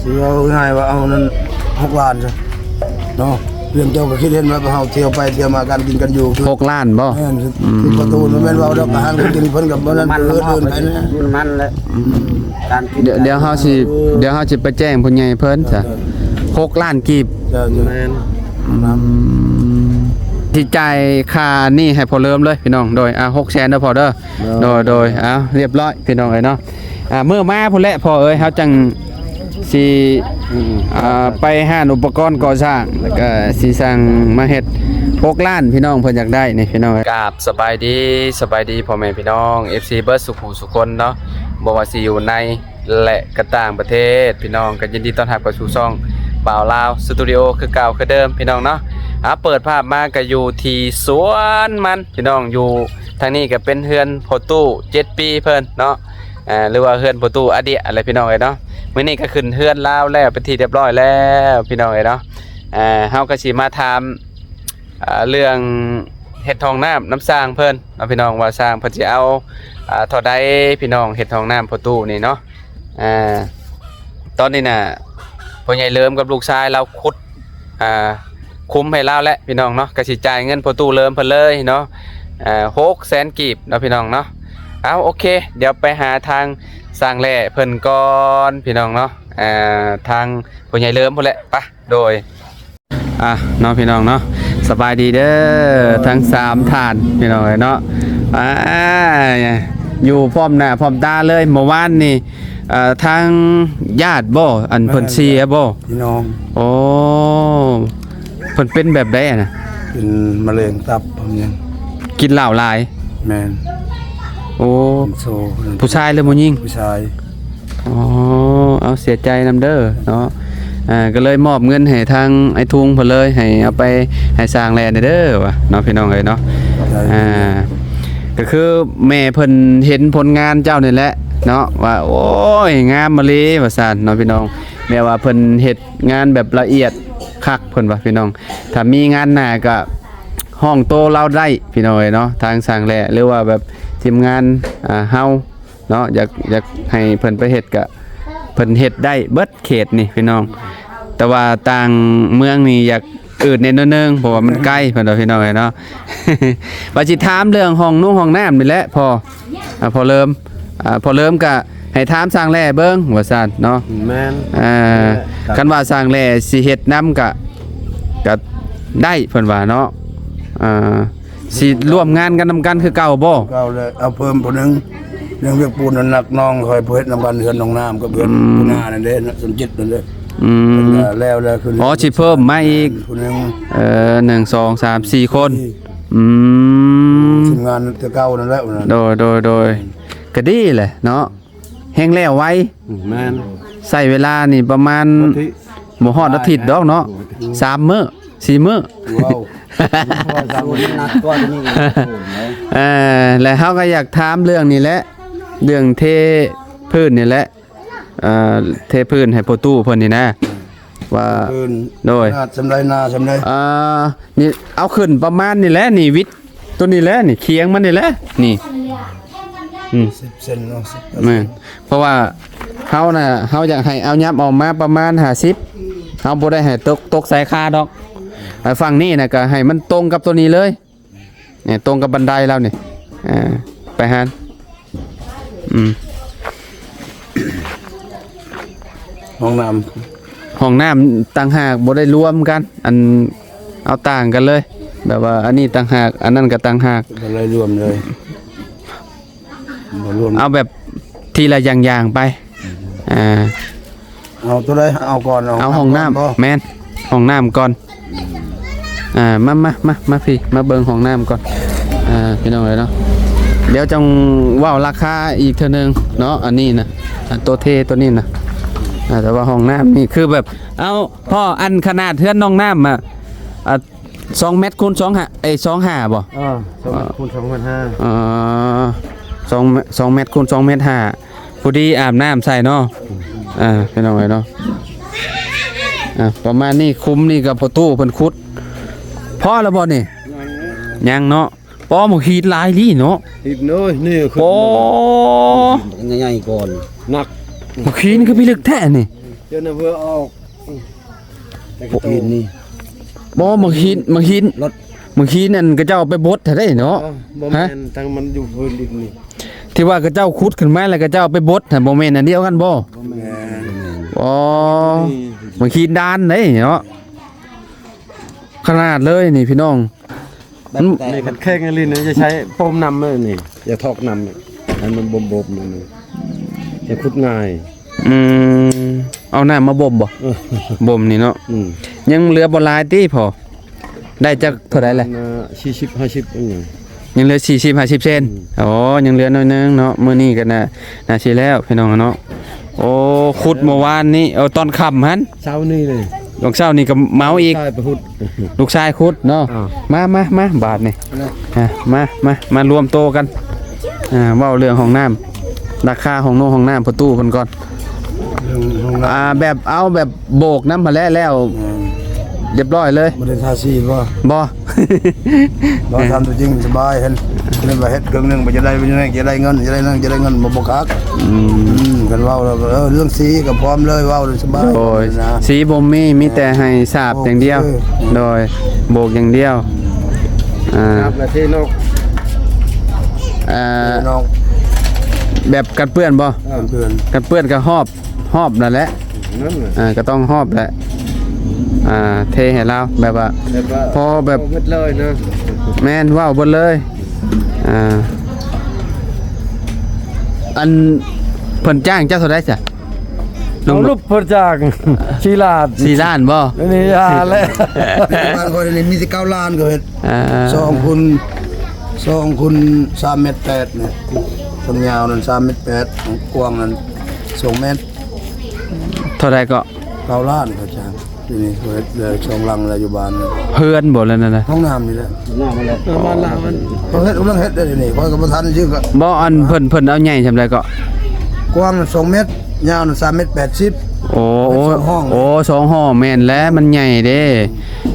ຊິເວົ້າງ່າຍວ່າເອົານັ້ນຫົກລ້ານຊະເນາະ. ເລື່ອງເຈົ້າກໍຄິດເຫັນວ່າເຮົາທ່ຽວໄປທ່ຽວມາ ການກິນການຢູ່ຄື ຫົກລ້ານບໍ່? ແມ່ນ ອືມ ຄືປະຕູ ມັນແມ່ນເວົ້າດອກ ອາຫານການກິນເພິ່ນກໍບໍ່ນັ້ນ ນ້ຳມັນ ເອີ ເດີນໄປນະ ນ້ຳມັນແຫຼະ ອືມ ການກິນ ດຽວ ດຽວເຮົາຊິ ເອີ ດຽວເຮົາຊິໄປແຈ້ງຜູ້ໃຫຍ່ເພິ່ນຊະ ເອີ ຫົກລ້ານກີບ ເຈົ້າ ແມ່ນ ອືມ ຊິຈ່າຍຄ່ານີ້ໃຫ້ພໍ່ເລີມເລີຍພີ່ນ້ອງ ໂດຍ ອ່າ ຫົກແສນເດີພໍ່ເດີ ໂດຍ ໂດຍ ໂດຍ ເອົາ ລຽບຮ້ອຍພີ່ນ້ອງເອີຍເນາະ ອ່າ ມື້ມາພຸ້ນແຫຼະພໍ່ເອີຍ ເຮົາຈັ່ງຊິ ອືມ ອ່າ ໄປຮ້ານອຸປະກອນກໍ່ສ້າງ ແລ້ວກໍຊິສັ່ງມາເຮັດ ຫົກລ້ານ ພີ່ນ້ອງເພິ່ນຢາກໄດ້ນີ້ພີ່ນ້ອງເອີຍ. ກາບສະບາຍດີ ສະບາຍດີພໍ່ແມ່ພີ່ນ້ອງ ເອັຟຊີ ເບິດສູ່ຜູ້ສູ່ຄົນເນາະ ບໍ່ວ່າຊິຢູ່ໃນ ແລະ ກະຕ່າງປະເທດ ພີ່ນ້ອງກໍຍິນດີຕ້ອນຮັບເຂົ້າສູ່ຊ່ອງບ່າວລາວສະຕູດິໂອຄືເກົ່າຄືເດີມພີ່ນ້ອງເນາະ. ອ່າ ເປີດພາບມາກໍຢູ່ທີ່ສວນມັນພີ່ນ້ອງ ຢູ່ທາງນີ້ກໍເປັນເຮືອນພໍ່ຕູ້ເຈັດປີເພິ່ນເນາະ ອ່າ ຫຼືວ່າເຮືອນພໍ່ຕູ້ອາເດຍຫັ້ນແຫຼະພີ່ນ້ອງເອີຍເນາະ. ມື້ນີ້ກໍຂຶ້ນເຮືອນລາວແລ້ວເປັນທີ່ຮຽບຮ້ອຍແລ້ວພີ່ນ້ອງເອີຍເນາະ. ອ່າ ເຮົາກໍຊິມາຖາມ ອ່າ ເລື່ອງເຮັດຫ້ອງນ້ຳນຳຊ່າງເພິ່ນເນາະພີ່ນ້ອງ ວ່າຊ່າງເພິ່ນຊິເອົາ ອ່າ ເທົ່າໃດພີ່ນ້ອງ ເຮັດຫ້ອງນ້ຳພໍ່ຕູ້ນີ້ເນາະ. ອ່າ ຕອນນີ້ນະ ພໍ່ໃຫຍ່ເລີມກັບລູກຊາຍລາວຂຸດ ອ່າ ຄຸ້ມໃຫ້ລາວແຫຼະພີ່ນ້ອງເນາະ ກໍຊິຈ່າຍເງິນພໍ່ຕູ້ເລີມເພິ່ນເລີຍເນາະ ອ່າ ຫົກແສນກີບເນາະພີ່ນ້ອງເນາະ. ເອົາ ໂອເຄ ດຽວໄປຫາທາງຊ່າງແຫຼ້ເພິ່ນກ່ອນພີ່ນ້ອງເນາະ ອ່າ ທາງພໍ່ໃຫຍ່ເລີມພຸ້ນແຫຼະ ໄປ ໂດຍ ອ່ະເນາະພີ່ນ້ອງເນາະ ສະບາຍດີເດີ ທັງສາມທ່ານພີ່ນ້ອງເອີຍເນາະ. ອ່າ ຢູ່ພ້ອມໜ້າພ້ອມຕາເລີຍ ເມື່ອວານນີ້ ເອີ ທາງຍາດບໍ່ ອັນເພິ່ນເສຍບໍ່? ພີ່ນ້ອງ ໂອ້ ເພິ່ນເປັນແບບໃດຫັ້ນນະ? ເປັນມະເຮັງຕັບ ເປັນຫຍັງ ກິນເຫຼົ້າຫຼາຍ. ແມ່ນ ໂອ້ ເປັນໂຊ ຜູ້ຊາຍຫຼືຜູ້ຍິງ? ຜູ້ຊາຍ. ອໍ ເອົາ ເສຍໃຈນຳເດີເນາະ. ອ່າ ກໍເລີຍມອບເງິນໃຫ້ທາງອ້າຍທຸງເພິ່ນເລີຍ ໃຫ້ເອົາໄປໃຫ້ຊ່າງແລ່ແດ່ເດີວ່າເນາະ ພີ່ນ້ອງເອີຍເນາະ. ອ່າ ກໍຄືແມ່ເພິ່ນເຫັນຜົນງານເຈົ້ານີ້ແຫຼະເນາະ ວ່າ ໂອ້ຍ ງາມມາລີວ່າຊັ້ນເນາະ ພີ່ນ້ອງ. ແມ່ວ່າເພິ່ນເຮັດງານແບບລະອຽດຄັກ ເພິ່ນວ່າ ພີ່ນ້ອງ. ຖ້າມີງານໜ້າກໍຮ້ອງໂຕລາວໄດ້ ພີ່ນ້ອງເອີຍເນາະ ທາງຊ່າງແລ່ ຫຼືວ່າແບບທີມງານ ອ່າ ເຮົາ ເນາະ ຢາກ ຢາກໃຫ້ເພິ່ນໄປເຮັດກະ ເພິ່ນເຮັດໄດ້ເບິດເຂດນີ້ພີ່ນ້ອງ. ແຕ່ວ່າຕ່າງເມືອງນີ້ຢາກອືດແດ່ໜ້ອຍໜຶ່ງ ເພາະວ່າມັນໄກ ເພິ່ນວ່າ ພີ່ນ້ອງເອີຍເນາະ. ວ່າຊິຖາມເລື່ອງຫ້ອງນຸ່ງຫ້ອງນ້ຳນີ້ແຫຼະພໍ່ ອ່າ ພໍ່ເລີມ ອ່າ ພໍ່ເລີມກະໃຫ້ຖາມຊ່າງແລ່ເບິ່ງວ່າຊັ້ນເນາະ. ແມ່ນ ອ່າ ຄັນວ່າຊ່າງແລ່ຊິເຮັດນຳກະ ກະໄດ້ ເພິ່ນວ່າເນາະ ອ່າ ຊິຮ່ວມງານກັນນຳກັນຄືເກົ່າບໍ່? ເກົ່າແລ້ວ ເອົາເພີ່ມຜູ້ໜຶ່ງ ເລື່ອງວຽກປູນນັ້ນໜັກ ນ້ອງຂ້ອຍຜູ້ເຮັດນຳກັນ ເຮືອນນ້ອງນ້ຳກັບເຮືອນ ອືມ ຜູ້ໜ້ານັ້ນເດ້ ສົມຈິດນັ້ນເດ້ ອືມ ເພິ່ນກໍແລ້ວແລ້ວຄື ອໍ ຊິເພີ່ມມາອີກ ຜູ້ໜຶ່ງ ເອີ ໜຶ່ງ ສອງ ສາມ ສີ່ຄົນ ສີ່ ອືມ ທີມງານແຕ່ເກົ່ານັ້ນແຫຼະ ໂດຍ ໂດຍ ໂດຍ ກໍດີແຫຼະເນາະ ແຮ່ງແລ້ວໄວ ອືມ ແມ່ນ ໃຊ້ເວລານີ້ປະມານ ອາທິດ ບໍ່ຮອດອາທິດດອກເນາະ ອືມ ສາມມື້ ສີ່ມື້ ວ້າວ ສາມມື້ ໜັກກວ່ານີ້ອີກ ເອີ ແລະເຮົາກໍຢາກຖາມເລື່ອງນີ້ແຫຼະ ເລື່ອງເທພື້ນນີ້ແຫຼະ ເອີ ເທພື້ນໃຫ້ພໍ່ຕູ້ເພິ່ນນີ້ນະ ວ່າ ພື້ນ ໂດຍ ຂະໜາດສ່ຳໃດ ໜາສ່ຳໃດ ອ່າ ນີ້ເອົາຂຶ້ນປະມານນີ້ແຫຼະ ນີ້ວິດ ໂຕນີ້ແຫຼະນີ້ ຄຽງມັນນີ້ແຫຼະນີ້ ອືມ ສິບເຊັນເນາະ ສິບ ແມ່ນ ເພາະວ່າເຮົານະ ເຮົາຢາກໃຫ້ເອົາ ຫຍັບອອກມາປະມານຫ້າສິບ ເຮົາບໍ່ໄດ້ໃຫ້ຕົກ ຕົກໃສ່ຄາດອກ ອ່າ ຝັ່ງນີ້ນະ ກໍໃຫ້ມັນຕົງກັບໂຕນີ້ເລີຍ ນີ້ ຕົງກັບບັນໄດລາວນີ້ ອ່າ ໄປຫັ້ນ ອືມ ຫ້ອງນ້ຳ ຫ້ອງນ້ຳຕ່າງຫາກ ບໍ່ໄດ້ລວມກັນ ອັນ ເອົາຕ່າງກັນເລີຍ ແບບວ່າອັນນີ້ຕ່າງຫາກ ອັນນັ້ນກໍຕ່າງຫາກ ບໍ່ໄດ້ລວມເລີຍ ບໍ່ລວມ ເອົາແບບທີລະຢ່າງໆໄປ ອ່າ ເອົາໂຕໃດ ເອົາກ່ອນ ເອົາຫ້ອງນ້ຳ ແມ່ນ ຫ້ອງນ້ຳກ່ອນ ອ່າ ມາ ມາ ມາ ມາພີ້ ມາເບິ່ງຫ້ອງນ້ຳກ່ອນ ອ່າ ພີ່ນ້ອງເອີຍເນາະ ດຽວຈັ່ງເວົ້າລາຄາອີກເທື່ອໜຶ່ງເນາະ ອັນນີ້ນະ ອັນໂຕເທໂຕນີ້ນະ ອ່າ ແຕ່ວ່າຫ້ອງນ້ຳນີ້ຄືແບບ ເອົາ ພໍ່ ອັນຂະໜາດເຮືອນນ້ອງນ້ຳອະ ອ່າ ສອງແມັດຄູນສອງຫ້າ ເອີຍ ສອງຫ້າບໍ່? ເອີ ສອງແມັດຄູນສອງແມັດຫ້າ ເອີ ສອງແມັດ ສອງແມັດຄູນສອງແມັດຫ້າ ພໍດີອາບນ້ຳໃສ່ເນາະ ອ່າ ພີ່ນ້ອງເອີຍເນາະ ອ່າ ປະມານນີ້ ຂຸມນີ້ກໍພໍ່ຕູ້ເພິ່ນຂຸດ ພໍແລ້ວບໍ່ນີ້? ຍັງເນາະ ປໍ ໝາກຫີນຫຼາຍລີເນາະ ຫີນເອີຍ ນີ້ຄື ປໍ ໃຫຍ່ໆກ່ອນ ໜັກ ໝາກຫີນຄືພິລຶກແທ້ນີ້ ດຽວນະເພື່ອອອກ ອືມ ແຕ່ກະໂຕ ພວກຫີນນີ້ ບໍ່ ໝາກຫີນ ໝາກຫີນ ລົດ ໝາກຫີນນັ້ນເຂົາເຈົ້າເອົາໄປບົດຫັ້ນເດ້ເນາະ. ເອີ ບໍ່ແມ່ນ ຮະ? ທາງມັນຢູ່ພື້ນດິນນີ້ ທີ່ວ່າເຂົາເຈົ້າຂຸດຂຶ້ນມາແລ້ວເຂົາເຈົ້າເອົາໄປບົດຫັ້ນ ບໍ່ແມ່ນອັນດຽວກັນບໍ່? ບໍ່ແມ່ນ ອໍ ນີ້ ໝາກຫີນດານເດ້ເນາະ. ຂະໜາດເລີຍນີ້ພີ່ນ້ອງ ແບບ ອືມ ແຕກ ນີ້ຄັນແຂງອີ່ຫຼີນີ້ ຈະໃຊ້ປ້ມນ້ຳເລີຍນີ້ ຢ່າຖອກນ້ຳ ໃຫ້ມັນບົ່ມໆ ນີ້ ຈະຂຸດງ່າຍ. ອືມ ເອົານ້ຳມາບົ່ມບໍ່? ເອີ ບົ່ມນີ້ເນາະ. ອືມ ຍັງເຫຼືອບໍ່ຫຼາຍຕິພໍ່? ໄດ້ຈັກເທົ່າໃດແຫຼະ? ປະມານສີ່ສິບຫ້າສິບ ອີຫຍັງ ຍັງເຫຼືອສີ່ສິບຫ້າສິບເຊັນ. ອືມ ອໍ ຍັງເຫຼືອໜ້ອຍໜຶ່ງເນາະ. ມື້ນີ້ກໍໜ້າ ໜ້າຊິແລ້ວພີ່ນ້ອງເນາະ. ໂອ້ ຂຸດເມື່ອວານນີ້ ເອົາຕອນຄ່ຳຫັ້ນ ເຊົ້ານີ້ເລີຍ ຕອນເຊົ້ານີ້ກໍເມົາອີກ ລູກຊາຍໄປຂຸດ ລູກຊາຍຂຸດເນາະ. ອ່າ ມາ ມາ ມາ ບາດນີ້ ມາ ມາ ມາລວມໂຕກັນ ອ່າ ເວົ້າເລື່ອງຫ້ອງນ້ຳ ລາຄາຫ້ອງໂນງຫ້ອງນ້ຳພໍ່ຕູ້ເພິ່ນກ່ອນ. ເລື່ອງຫ້ອງນ້ຳ ອ່າ ແບບ ເອົາແບບໂບກນຳຫັ້ນແຫຼະ ແລ້ວ ແມ່ນ ຮຽບຮ້ອຍເລີຍ ບໍ່ໄດ້ທາສີບໍ່? ບໍ່ ບໍ່ ທຳຕົວຈິງສະບາຍ ເຫັນ ເຫັນວ່າເຮັດເຄິ່ງໜຶ່ງ ບໍ່ຈະໄດ້ ບໍ່ຈະໄດ້ ຈະໄດ້ເງິນ ຈະໄດ້ນັ້ນ ຈະໄດ້ເງິນ ບໍ່ ບໍ່ຄັກ. ອືມ ອືມ ຄັນເວົ້າແລ້ວ ເອີ ເລື່ອງສີກໍພ້ອມເລີຍ ເວົ້າສະບາຍ ໂດຍ ນະ ສີບໍ່ມີ ມີແຕ່ໃຫ້ສາບຢ່າງດຽວ ໂດຍ ໂບກຢ່າງດຽວ ອ່າ ສາບລະເທນົກ ອ່າ ເທນົກ ແບບກັນເປື້ອນບໍ່? ເອີ ກັນເປື້ອນ ກັນເປື້ອນກໍຮອບ ຮອບນັ້ນແຫຼະ ນັ້ນແຫຼະ ອ່າ ກໍຕ້ອງຮອບແຫຼະ ອ່າ ເທໃຫ້ລາວ ແບບວ່າ ແບບວ່າ ພໍແບບ ເອົາໝົດເລີຍເນາະ ແມ່ນ ເວົ້າເບິດເລີຍ ອ່າ ອັນ ເພິ່ນຈ້າງເຈົ້າເທົ່າໃດຊະ? ເອົາລູກເພິ່ນຈ້າງສີ່ລ້ານ ສີ່ລ້ານບໍ່? ອັນນີ້ຢ່າແຫຼະ ບ້ານຂ້ອຍນີ້ມີແຕ່ເກົ້າລ້ານກໍເຮັດ ອ່າ ສອງຄູນ ສອງຄູນສາມແມັດແປດນີ້ ຄວາມຍາວນັ້ນສາມແມັດແປດ ກວ້າງນັ້ນສອງແມັດ. ເທົ່າໃດເກາະ? ເກົ້າລ້ານເຂົາຈ້າງ. ຢູ່ນີ້ເຂົາເຮັດໄດ້ສອງຫຼັງແລ້ວຢູ່ບ້ານນີ້. ເຮືອນບໍ່ແລ້ວນັ້ນນະ? ຫ້ອງນ້ຳນີ້ແຫຼະ. ຫ້ອງນ້ຳນັ້ນແຫຼະ. ເອີ ບ້ານລາວມັນ ເຂົາເຮັດກຳລັງເຮັດໄດ້ນີ້ ຂ້ອຍກໍບໍ່ທັນຊື່ກໍ. ບໍ່ ອັນເພິ່ນ ເພິ່ນເອົາໃຫຍ່ສ່ຳໃດເກາະ? ກວ້າງສອງແມັດ ຍາວສາມແມັດແປດສິບ. ໂອ້ ເຮັດສອງຫ້ອງ. ໂອ້ ສອງຫ້ອງ ແມ່ນແຫຼະ ມັນໃຫຍ່ເດ້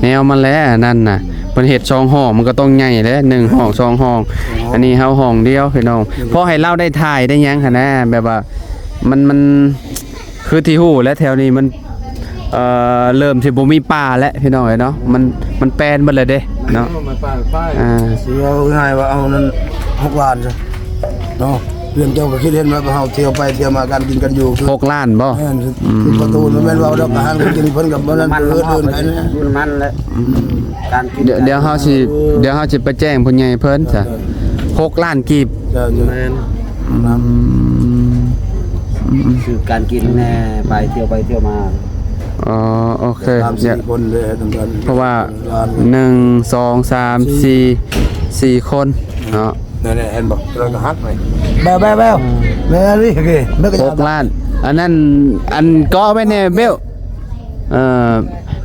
ແນວມັນແຫຼະ ອັນນັ້ນນະ ເພິ່ນເຮັດສອງຫ້ອງ ມັນກໍຕ້ອງໃຫຍ່ແຫຼະ ໜຶ່ງຫ້ອງ ສອງຫ້ອງ. ສອງຫ້ອງ ອັນນີ້ເຮົາຫ້ອງດຽວ ພີ່ນ້ອງ. ອືມ ພໍໃຫ້ລາວໄດ້ຖ່າຍໄດ້ຫຍັງຫັ້ນນະ ແບບວ່າ ມັນ ມັນ ຄືທີ່ຮູ້ແຫຼະ ແຖວນີ້ມັນ ເອີ ເລີ່ມຊິບໍ່ມີປ່າແລ້ວພີ່ນ້ອງເອີຍເນາະ. ມັນ ມັນແປນເບິດແລ້ວເດ້ເນາະ. ມັນປ່າໄປ ອ່າ ຊິເວົ້າງ່າຍວ່າເອົານັ້ນຫົກລ້ານຊະເນາະ. ເຮືອນເຈົ້າກໍຄິດເຫັນວ່າເຮົາທ່ຽວໄປທ່ຽວມາ ການກິນການຢູ່ຄື ຫົກລ້ານບໍ່? ແມ່ນ. ອືມ ຄືປະຕູມັນແມ່ນເວົ້າດອກ ອາຫານການກິນເພິ່ນກໍບໍ່ນັ້ນ ມັນ ເອີ ເດີນໄປນະ ມັນແຫຼະ ອືມ ການກິນ ດຽວ ດຽວເຮົາຊິ ເອີ ດຽວເຮົາຊິໄປແຈ້ງຜູ້ໃຫຍ່ເພິ່ນຊະ. ເອີ ຫົກລ້ານກີບ. ເອີ ແມ່ນ. ອືມ ອືມ ຄືການກິນແດ່ ໄປທ່ຽວໄປທ່ຽວມາ. ອໍ ໂອເຄ ສາມສີ່ຄົນເດ້ ເພາະວ່າ ໜຶ່ງ ສອງ ສາມ ສີ່ ສີ່ຄົນເນາະ. ນັ້ນແຫຼະ ເຫັນບໍ່? ລະກະຫັກໄປ ແບວໆໆ ແມ່ນອີ່ຫຼີ. ຫົກລ້ານ ອັນນັ້ນ ອັນເກາະໄວ້ແດ່ ເບວ. ເອີ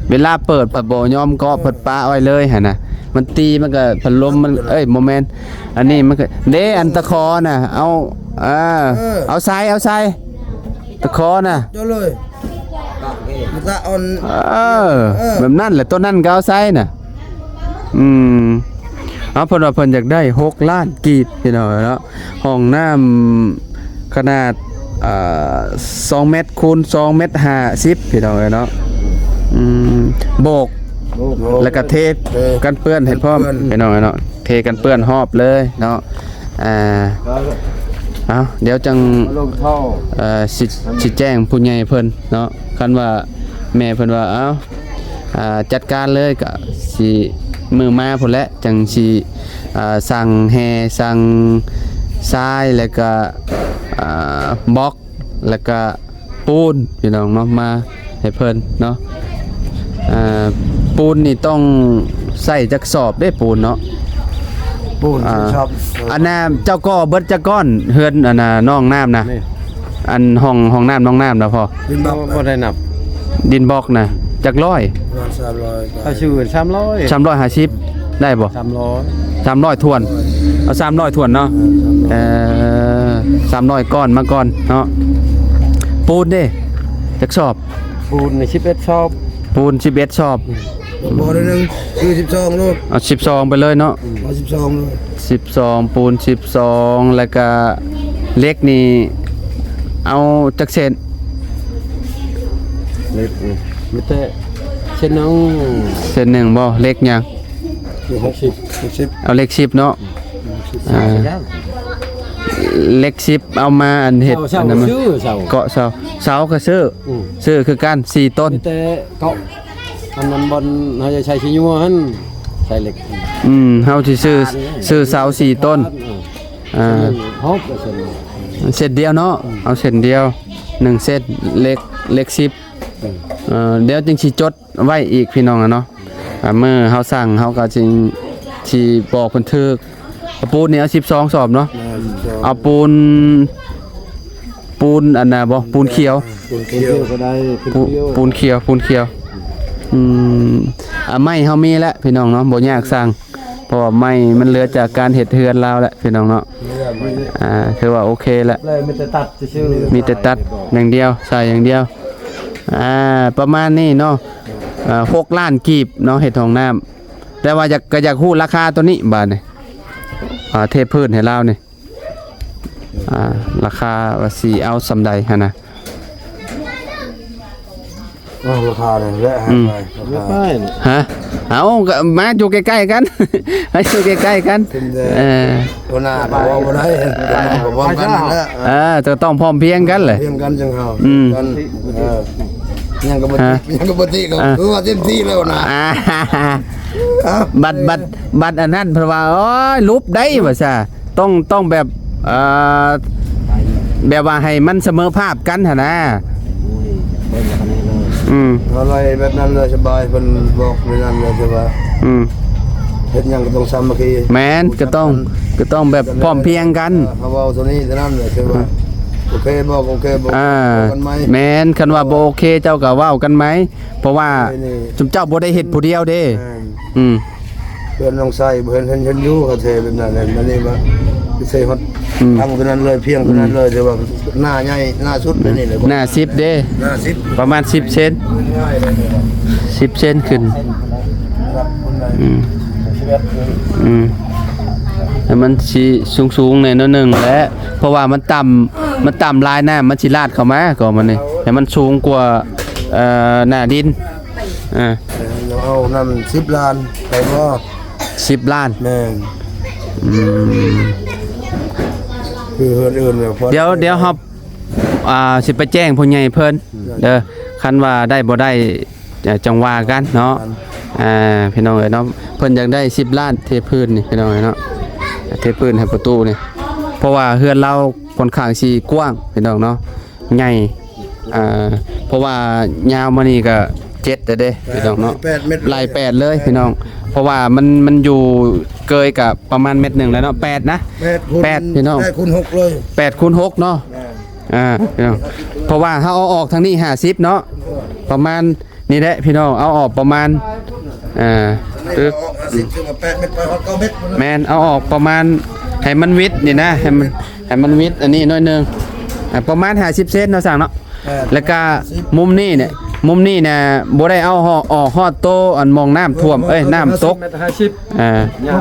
ເວລາເປີດ ເພິ່ນບໍ່ຍອມເກາະ ເພິ່ນປະໄວ້ເລີຍຫັ້ນນະ. ມັນຕີ ມັນກໍພັດລົມມັນ ເອີຍ ບໍ່ແມ່ນ ອັນນີ້ມັນກໍ ເດ້ ອັນຕະຂໍນະ ເອົາ ເອີ ເອີ ເອົາໃສ່ ເອົາໃສ່ ຕະຂໍນະ ເຈົ້າເລີຍ ມາຕະອ່ອນ ເອີ ເອີ ແບບນັ້ນແຫຼະ. ຕົວນັ້ນກໍເອົາໃສ່ນະ. ອືມ ເອົາ ເພິ່ນວ່າເພິ່ນຢາກໄດ້ຫົກລ້ານກີບ ພີ່ນ້ອງເນາະ. ຫ້ອງນ້ຳຂະໜາດ ເອີ ສອງແມັດຄູນສອງແມັດຫ້າສິບ ພີ່ນ້ອງເອີຍເນາະ. ອືມ ໂບກ ໂບກ ແລ້ວກໍເທ ເທກັນເປື້ອນໃຫ້ພ້ອມ ກັນເປື້ອນ ພີ່ນ້ອງເອີຍເນາະ. ເທກັນເປື້ອນຮອບເລີຍເນາະ. ອ່າ ເອົາ ດຽວຈັ່ງ ເອີ ຊິ ຊິແຈ້ງຜູ້ໃຫຍ່ເພິ່ນເນາະ. ຄັນວ່າແມ່ເພິ່ນວ່າ ເອົາ ອ່າ ຈັດການເລີຍ ກະຊິມື້ມາພຸ້ນແຫຼະ ຈັ່ງຊິ ອ່າ ສັ່ງແຮ່ ສັ່ງຊາຍ ແລ້ວກະ ອ່າ ບລັອກ ແລ້ວກະ ປູນ ພີ່ນ້ອງເນາະ ມາໃຫ້ເພິ່ນເນາະ. ອ່າ ປູນນີ້ຕ້ອງໃຊ້ຈັກສອບເດ້ ປູນເນາະ? ປູນ ອ່າ ສິບສອບ. ອັນນ່າ ເຈົ້າກໍ່ເບິດຈັກກ້ອນ ເຮືອນອັນນ່າ ໜອງນ້ຳນະ? ນີ້ ອັນຫ້ອງ ຫ້ອງນ້ຳ ໜອງນ້ຳນະພໍ່? ດິນບລັອກ ບໍ່ ບໍ່ໄດ້ນັບ. ດິນບລັອກນະ ຈັກຮ້ອຍ? ປະມານສາມຮ້ອຍ. ເອົາຊື່ສາມຮ້ອຍ ສາມຮ້ອຍຫ້າສິບ ໄດ້ບໍ່? ສາມຮ້ອຍ ສາມຮ້ອຍຖ້ວນ. ເອົາສາມຮ້ອຍຖ້ວນເນາະ. ເອີ ສາມຮ້ອຍ. ເອີ ສາມຮ້ອຍກ້ອນມາກ່ອນເນາະ. ປູນເດ້ ຈັກສອບ? ປູນນີ້ສິບເອັດສອບ. ປູນສິບເອັດສອບ. ບໍ່ໄດ້ໜຶ່ງ ຄືສິບສອງໂລດ. ເອົາສິບສອງໄປເລີຍເນາະ. ເອົາສິບສອງໂລດ. ສິບສອງ ປູນສິບສອງ ແລ້ວກະເຫຼັກນີ້ເອົາຈັກເສັ້ນ? ເຫຼັກ ມີແຕ່ເສັ້ນໜຶ່ງ ເສັ້ນໜຶ່ງບໍ່? ເຫຼັກຫຍັງ? ຫົກສິບ ຫົກສິບ ເອົາເຫຼັກສິບເນາະ. ອ່າ ເຫຼັກສິບເອົາມາອັນເຮັດ ເສົາ ອັນນັ້ນ ເສົາ ເກາະເສົາ ເສົາກໍຊື້ ອືມ ຊື້ຄືກັນສີ່ຕົ້ນ ມີແຕ່ເກາະ ອັນນັ້ນບ່ອນເຮົາຈະໃສ່ຂີ້ຍົວຫັ້ນ ໃສ່ເຫຼັກ ອືມ ເຮົາຊິຊື້ ຊື້ເສົາສີ່ຕົ້ນ ເອີ ອ່າ ເສັ້ນດຽວເນາະ ອືມ ເອົາເສັ້ນດຽວ ໜຶ່ງເສັ້ນ ເຫຼັກ ເຫຼັກສິບ ອືມ ເອີ ດຽວຈຶ່ງຊິຈົດໄວ້ອີກ ພີ່ນ້ອງເນາະ. ອ່າ ມື້ເຮົາສັ່ງ ເຮົາກໍຈຶ່ງຊິບອກເພິ່ນຖືກ. ເອົາປູນນີ້ເອົາສິບສອງສອບເນາະ ແມ່ນ ສິບສອງ ເອົາປູນ ປູນອັນນ່າບໍ່? ປູນຂຽວ ປູນຂຽວກໍໄດ້ ປູນຂຽວ ປູນຂຽວ ປູນຂຽວ ອືມ ອ່າ ໄມ້ເຮົາມີແລ້ວ ພີ່ນ້ອງເນາະ ບໍ່ຍາກສັ່ງ ເພາະວ່າໄມ້ມັນເຫຼືອຈາກການເຮັດເຮືອນລາວແຫຼະ ພີ່ນ້ອງເນາະ. ອ່າ ຖືວ່າໂອເຄແຫຼະ ແລ້ວມີແຕ່ຕັດຊື່ໆ ມີແຕ່ຕັດຢ່າງດຽວ ໃສ່ຢ່າງດຽວ. ອ່າ ປະມານນີ້ເນາະ ເອີ ຫົກລ້ານກີບເນາະ ເຮັດຫ້ອງນ້ຳ. ແຕ່ວ່າຢາກ ກໍຢາກຮູ້ລາຄາຕົວນີ້ບາດນີ້ ອ່າ ເທພື້ນໃຫ້ລາວນີ້ ອ່າ ລາຄາວ່າຊິເອົາສ່ຳໃດຫັ້ນນະ. ເອົາລາຄານີ້ແຫຼະ ອືມ ໃຫ້ໄປ ຮະ? ເອົາ ກໍມາຢູ່ໃກ້ໆກັນ ມາຢູ່ໃກ້ໆກັນ ເອີ ຫົວໜ້າກໍເວົ້າບໍ່ໄດ້ ກໍເວົ້າກັນແຫຼະ ເອີ ຈະຕ້ອງພ້ອມພຽງກັນແຫຼະ ພຽງກັນຈັ່ງເຮົາ ອືມ ກັນ ເອີ ຍັງກໍບໍ່ຕິ ຍັງກໍບໍ່ຕິ ກໍຄືວ່າເຕັມທີ່ແລ້ວນະ. ບັດ ບັດ ບັດອັນນັ້ນເພິ່ນວ່າ ໂອ້ຍ ຫຼຸບໄດ້ວ່າຊະ ຕ້ອງ ຕ້ອງແບບ ເອີ ແບບວ່າໃຫ້ມັນສະເໝີພາບກັນຫັ້ນນະ. ອືມ ເຮົາໄລ່ແບບນັ້ນເລີຍ ສະບາຍ ເພິ່ນບອກແບບນັ້ນເລີຍ ແຕ່ວ່າ ອືມ ເຮັດຫຍັງກໍຕ້ອງສາມັກຄີ ແມ່ນ ກໍຕ້ອງ ກໍຕ້ອງແບບພ້ອມພຽງກັນ ເອີ ເຮົາເວົ້າໂຕນີ້ໂຕນັ້ນເລີຍ ແຕ່ວ່າ ອືມ ໂອເຄບໍ່ ໂອເຄບໍ່ ອ່າ ເວົ້າກັນໃໝ່ ແມ່ນ ຄັນວ່າບໍ່ໂອເຄ ເຈົ້າກໍເວົ້າກັນໃໝ່ ເພາະວ່າ ນີ້ ຊຸມເຈົ້າບໍ່ໄດ້ເຮັດຜູ້ດຽວເດ້ ແມ່ນ ອືມ ເພື່ອນນ້ອງໄຊບໍ່ເຫັນ ເຫັນ ເຫັນຢູ່ ເຂົາເທແບບນັ້ນແຫຼະ ອັນນີ້ວ່າຊິເທຮອດ ອືມ ທາງຕົວນັ້ນເລີຍ ພຽງຕົວນັ້ນເລີຍ ອືມ ແຕ່ວ່າໜ້າໃຫຍ່ ໜ້າສຸດ ອືມ ອັນນີ້ແຫຼະ ໜ້າສິບເດ້ ໜ້າສິບ ປະມານສິບເຊັນ ງ່າຍເລີຍ ສິບເຊັນຂຶ້ນ ອືມ ອືມ ໃຫ້ມັນຊິສູງໆແດ່ໜ້ອຍໜຶ່ງແຫຼະ ເພາະວ່າມັນຕ່ຳ ມັນຕ່ຳຫຼາຍ ນ້ຳມັນຊິລາດເຂົ້າມາ ກໍມັນນີ້ ໃຫ້ມັນສູງກວ່າ ເອີ ໜ້າດິນ ອ່າ ເຮົາເອົານຳສິບລ້ານໄປບໍ່? ສິບລ້ານ ແມ່ນ ອືມ ຄືເຮືອນອື່ນແລ້ວ ດຽວ ດຽວເຮົາ ອ່າ ຊິໄປແຈ້ງຜູ້ໃຫຍ່ເພິ່ນເດີ ຄັນວ່າໄດ້ບໍ່ໄດ້ ເອີ ຈັ່ງວ່າກັນເນາະ ອ່າ ພີ່ນ້ອງເອີຍເນາະ ເພິ່ນຢາກໄດ້ສິບລ້ານເທພື້ນນີ້ ພີ່ນ້ອງເອີຍເນາະ ເທພື້ນໃຫ້ປະຕູນີ້ ເພາະວ່າເຮືອນລາວຂ້ອນຂ້າງຊິກວ້າງ ພີ່ນ້ອງເນາະ ໃຫຍ່ ອ່າ ເພາະວ່າຍາວມານີ້ກໍເຈັດແລ້ວເດ້ ພີ່ນ້ອງເນາະ ໄລ່ແປດເລີຍພີ່ນ້ອງ ເພາະວ່າມັນ ມັນຢູ່ເກີຍກໍປະມານແມັດໜຶ່ງແລ້ວເນາະ ແປດນະ ແປດ ພີ່ນ້ອງ ແປດຄູນຫົກເລີຍ ແປດຄູນຫົກເນາະ ແມ່ນ ອ່າ ພີ່ນ້ອງ ເພາະວ່າເຮົາເອົາອອກທາງນີ້ຫ້າສິບເນາະ ປະມານນີ້ແຫຼະພີ່ນ້ອງ ເອົາອອກປະມານ ອ່າ ອື ແມ່ນ ເອົາອອກປະມານ ໃຫ້ມັນວິດນີ້ນະ ໃຫ້ມັນ ໃຫ້ມັນວິດອັນນີ້ໜ້ອຍໜຶ່ງ ອ່າ ປະມານຫ້າສິບເຊັນເນາະ ຊ່າງເນາະ ແລ້ວກະມຸມນີ້ນີ້ ມຸມນີ້ນະ ບໍ່ໄດ້ເອົາອອກຮອດໂຕອັນໝ່ອງນ້ຳຖ້ວມ ເອີຍ ນ້ຳຕົກ ຫ້າສິບ ອ່າ ຍາວ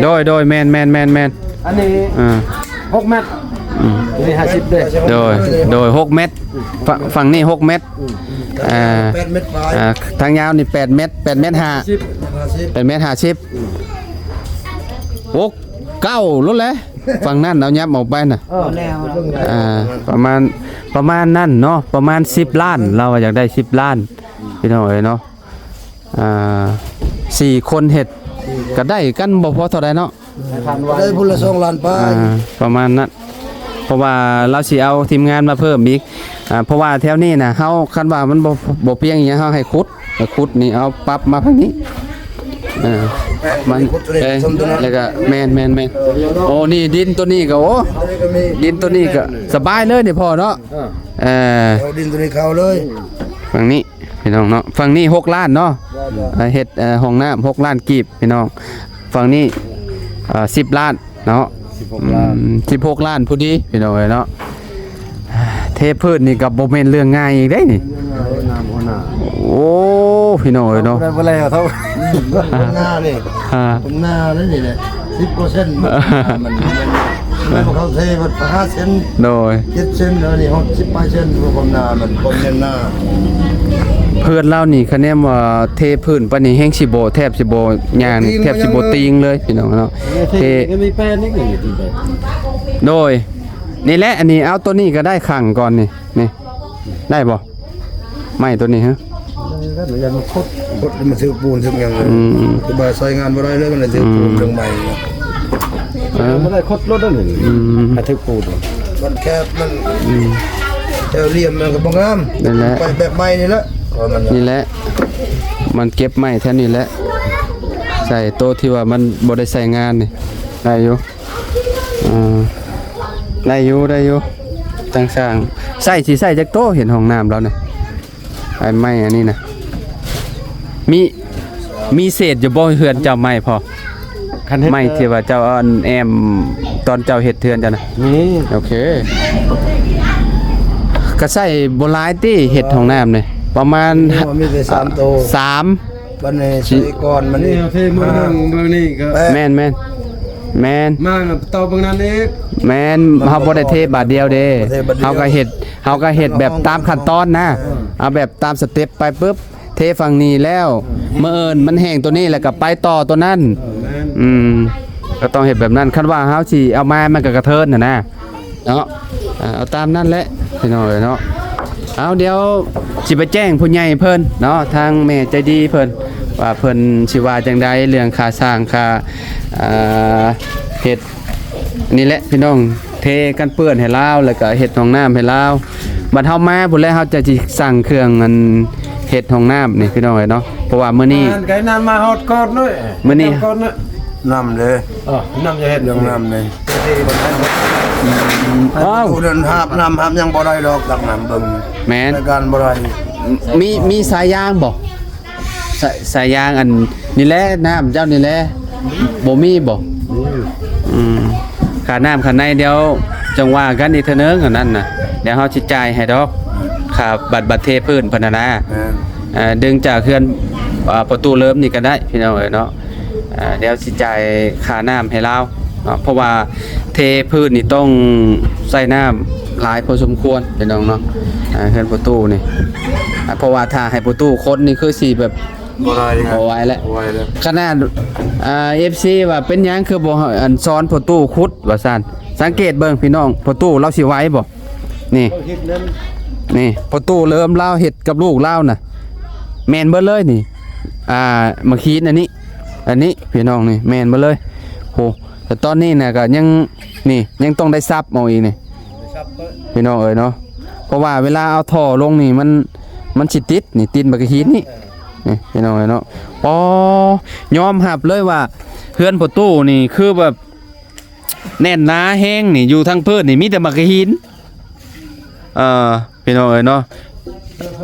ໂດຍ ໂດຍ ແມ່ນ ແມ່ນ ແມ່ນ ແມ່ນ ອັນນີ້ ອ່າ ຫົກແມັດ ອືມ ອັນນີ້ຫ້າສິບເດ້ ໂດຍ ໂດຍ ຫົກແມັດ ຝັ່ງ ຝັ່ງນີ້ຫົກແມັດ ອ່າ ແປດແມັດປາຍ ອ່າ ທາງຍາວນີ້ແປດແມັດ ແປດແມັດຫ້າ ແປດແມັດຫ້າສິບ ໂອ້ ເກົ້າໂລດແຫຼະ ຝັ່ງນັ້ນເອົາຫຍັບອອກໄປນະ ເອີ ອ່າ ປະມານ ປະມານນັ້ນເນາະ ປະມານສິບລ້ານ ລາວວ່າຢາກໄດ້ສິບລ້ານ ພີ່ນ້ອງເອີຍເນາະ ອ່າ ສີ່ຄົນເຮັດ ກໍໄດ້ກັນບໍ່ພໍເທົ່າໃດເນາະ ໄດ້ພຸ້ນລະສອງລ້ານປາຍ ອ່າ ປະມານນັ້ນ ເພາະວ່າລາວຊິເອົາທີມງານມາເພີ່ມອີກ ອ່າ ເພາະວ່າແຖວນີ້ນະ ເຮົາ ຄັນວ່າມັນບໍ່ ບໍ່ພຽງອີ່ຫຍັງ ເຮົາໃຫ້ຂຸດ ໃຫ້ຂຸດນີ້ ເອົາປັບມາທາງນີ້ ອ່າ ມັນ ແປງ ແລ້ວກໍ ແມ່ນ ແມ່ນ ແມ່ນ ໂອ້ ນີ້ດິນຕົວນີ້ກໍ ໂອ້ ດິນຕົວນີ້ກໍສະບາຍເລີຍນີ້ພໍ່ເນາະ ເອີ ເອີ ເອົາດິນຕົວນີ້ເຂົ້າເລີຍ ຝັ່ງນີ້ ພີ່ນ້ອງເນາະ ຝັ່ງນີ້ຫົກລ້ານເນາະ ເຮັດ ເອີ ຫ້ອງນ້ຳຫົກລ້ານກີບ ພີ່ນ້ອງ ຝັ່ງນີ້ ເອີ ສິບລ້ານເນາະ ສິບຫົກລ້ານ ອືມ ສິບຫົກລ້ານພໍດີ ພີ່ນ້ອງເອີຍເນາະ ເທພື້ນນີ້ກໍບໍ່ແມ່ນເລື່ອງງ່າຍອີກເດ້ນີ້ ໂອ້ ພີ່ນ້ອງເອີຍເນາະ ບໍ່ໄດ້ ບໍ່ໄດ້ເທົ່າ ໜ້ານີ້ ອ່າ ໜ້ານີ້ແຫຼະ ສິບເປີເຊັນ ມັນ ມັນ ແມ່ນເຂົາເທເບິດຫ້າເຊັນ ໂດຍ ເຈັດເຊັນ ອັນນີ້ຮອດສິບປາຍເຊັນ ຄວາມໜາ ມັນຄວາມແໜ້ນໜາ. ເພື່ອນລາວນີ້ ຄະແນນວ່າເທພື້ນປານນີ້ ແຮ່ງຊິບໍ່ ແທບຊິບໍ່ຍ່າງ ແທບຊິບໍ່ຕີງເລີຍ ພີ່ນ້ອງເນາະ. ເທ ເທ ກໍມີແປນນີ້ກໍມີທີ່ແປນ ໂດຍ ນີ້ແຫຼະ ອັນນີ້ ເອົາໂຕນີ້ກໍໄດ້ ຂັງກ່ອນນີ້ ນີ້ ໄດ້ບໍ່? ໄມ້ຕົວນີ້ຮະ ໄດ້ແລ້ວ ມັນຍັງຄົດ ຄົດ ມັນຖືກປູນຖືກຫຍັງ ອືມ ຄືວ່າໃຊ້ງານບໍ່ໄດ້ເລີຍ ມັນຖືກປູນ ອືມ ເລື່ອງໄມ້ ເອີ ມັນໄດ້ຄົດລົດນັ້ນ ອືມ ໃຫ້ຖືກປູນ ມັນແຄບ ມັນ ອືມ ແຖວຫຼ່ຽມ ມັນກໍບໍ່ງາມ ນັ້ນແຫຼະ ໄປແບບໄມ້ນີ້ແຫຼະ ນີ້ແຫຼະ ມັນເກັບໄມ້ແຖວນີ້ແຫຼະ ໃສ່ໂຕະທີ່ວ່າມັນບໍ່ໄດ້ໃຊ້ງານນີ້ ໄດ້ຢູ່. ອ່າ ໄດ້ຢູ່ ໄດ້ຢູ່ ຕັ້ງຊ່າງ ໃຊ້ ຊິໃຊ້ຈັກໂຕະ ເຮັດຫ້ອງນ້ຳລາວນີ້ ໄອ້ໄມ້ອັນນີ້ນະ ມີ ມີເສດຢູ່ບໍ່ ເຮືອນເຈົ້າໄມ້ພໍ? ຄັນເຮັດ ໄມ້ທີ່ວ່າເຈົ້າເອົາອັນແອ້ມ ຕອນເຈົ້າເຮັດເຮືອນເຈົ້ານະ ມີ ໂອເຄ ກໍໃຊ້ບໍ່ຫຼາຍຕິ ເຮັດຫ້ອງນ້ຳນີ້ ປະມານ ມີແຕ່ສາມໂຕ ສາມ ບັດນີ້ໃສ່ກ່ອນມັນອີກ ເທມື້ໜຶ່ງມື້ນີ້ກໍ ແມ່ນ ແມ່ນ ແມ່ນ ມາຕໍ່ເບິ່ງນັ້ນອີກ ແມ່ນ ເຮົາບໍ່ໄດ້ເທບາດດຽວເດ້ ບໍ່ໄດ້ເທບາດດຽວ ເຮົາກໍເຮັດ ເຮົາກໍເຮັດແບບຕາມຂັ້ນຕອນນະ ເອີ ເອົາແບບຕາມສະເຕັບໄປປຶບ ເທຝັ່ງນີ້ແລ້ວ ເອີ ມື້ອື່ນມັນແຫ້ງຕົວນີ້ ແລ້ວກໍໄປຕໍ່ຕົວນັ້ນ ເອີ ແມ່ນ ອືມ ກໍຕ້ອງເຮັດແບບນັ້ນ ຄັນວ່າເຮົາຊິເອົາມາ ມັນກໍກະເທີນຫັ້ນນະ. ເນາະ ອ່າ ເອົາຕາມນັ້ນແຫຼະພີ່ນ້ອງເອີຍເນາະ. ເອົາ ດຽວຊິໄປແຈ້ງຜູ້ໃຫຍ່ເພິ່ນເນາະ ທາງແມ່ໃຈດີເພິ່ນ ວ່າເພິ່ນຊິວ່າຈັ່ງໃດເລື່ອງຄ່າສ້າງ ຄ່າ ອ່າ ເຮັດ ນີ້ແຫຼະພີ່ນ້ອງ ເທກັນເປື້ອນໃຫ້ລາວ ແລ້ວກໍເຮັດຫ້ອງນ້ຳໃຫ້ລາວ. ບັດເຮົາມາພຸ້ນແຫຼະ ເຮົາຈະຊິສັ່ງເຄື່ອງອັນເຮັດຫ້ອງນ້ຳນີ້ພີ່ນ້ອງເອີຍເນາະ ເພາະວ່າມື້ນີ້ ອັນໄກນ້ຳມາຮອດກ່ອນເນາະ ມື້ນີ້ ກ່ອນເນາະ ນ້ຳເດ້ ເອີ ນ້ຳຈະເຮັດ ເລື່ອງນ້ຳເດ້ ອ້າວ ຜູ້ນັ້ນຫາບນ້ຳຫາບຫຍັງບໍ່ໄດ້ດອກ ຕັກນ້ຳເບິ່ງ ແມ່ນ ໃຊ້ການບໍ່ໄດ້ ມີ ມີສາຍຢາງບໍ່? ສາຍ ສາຍຢາງອັນນີ້ແຫຼະ ນ້ຳເຈົ້ານີ້ແຫຼະ ບໍ່ມີບໍ່? ອືມ ຄ່ານ້ຳຄ່າໃນ ດຽວຈັ່ງວ່າກັນອີກເທື່ອໜຶ່ງ ອັນນັ້ນນະ ດຽວເຮົາຊິຈ່າຍໃຫ້ດອກ ຄ່າບັດ ບັດເທພື້ນເພິ່ນຫັ້ນນະ ແມ່ນ ເອີ ດຶງຈາກເຮືອນ ອ່າ ປະຕູເລີມນີ້ກໍໄດ້ ພີ່ນ້ອງເອີຍເນາະ. ອ່າ ດຽວຊິຈ່າຍຄ່ານ້ຳໃຫ້ລາວເນາະ ເພາະວ່າເທພື້ນນີ້ຕ້ອງໃຊ້ນ້ຳຫຼາຍພໍສົມຄວນພີ່ນ້ອງເນາະ. ອ່າ ເຮືອນພໍ່ຕູ້ນີ້ ອ່າ ເພາະວ່າຖ້າໃຫ້ພໍ່ຕູ້ຄົນນີ້ຄືຊິແບບບໍ່ໄດ້ ບໍ່ໄຫວແລ້ວ ບໍ່ໄຫວແລ້ວ ຂະໜາດ ອ່າ ເອັຟຊີ ວ່າເປັນຫຍັງຄືບໍ່ ອັນ ສອນພໍ່ຕູ້ຂຸດວ່າຊັ້ນ. ສັງເກດເບິ່ງພີ່ນ້ອງ ພໍ່ຕູ້ລາວຊິໄຫວບໍ່? ນີ້ ນີ້ ພໍ່ຕູ້ເລີ່ມລາວເຮັດກັບລູກລາວນະ ແມ່ນເບິດເລີຍນີ້ ອ່າ ມາຄີນອັນນີ້ ອັນນີ້ພີ່ນ້ອງ ນີ້ແມ່ນເບິດເລີຍ. ໂອ້ ແຕ່ຕອນນີ້ນະກໍຍັງ ນີ້ຍັງຕ້ອງໄດ້ສັບເອົາອີກນີ້ ພີ່ນ້ອງເອີຍເນາະ. ເພາະວ່າເວລາເອົາທໍ່ລົງນີ້ ມັນ ມັນຊິຕິດນີ້ ຕິດໝາກກະຫີນນີ້ ນີ້ພີ່ນ້ອງເອີຍເນາະ. ອໍ ຍອມຮັບເລີຍວ່າເຮືອນພໍ່ຕູ້ນີ້ຄືແບບ ແໜ້ນໜາແຮງນີ້ ຢູ່ທາງພື້ນນີ້ມີແຕ່ໝາກກະຫີນ ເອີ ພີ່ນ້ອງເອີຍເນາະ.